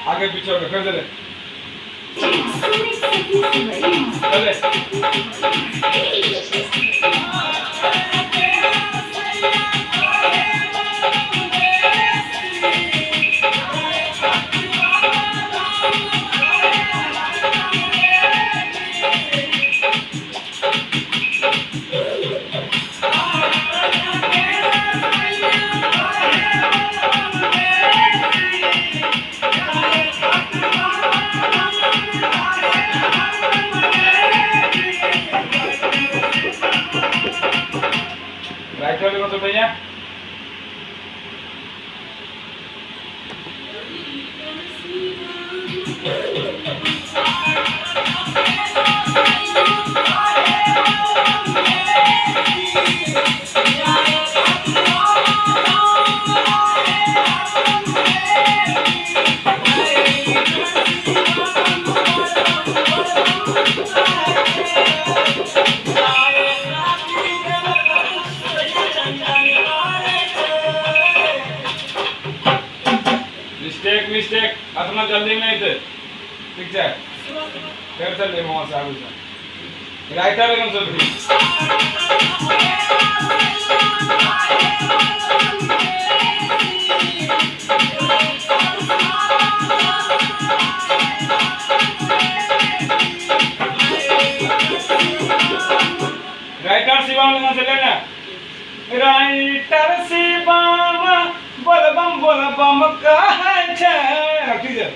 आगे पीछे हो कर दे चले। राइट वाले को तो भैया मिस्टेक मिस्टेक अतना जल्दी नहीं थे, ठीक है फिर चल ले वहां से आगे से राइटर एकदम चल रही। राइटर शिवम लगन से लेना, राइटर शिवम बोलबम बोलबम कहै छै, ठीक है।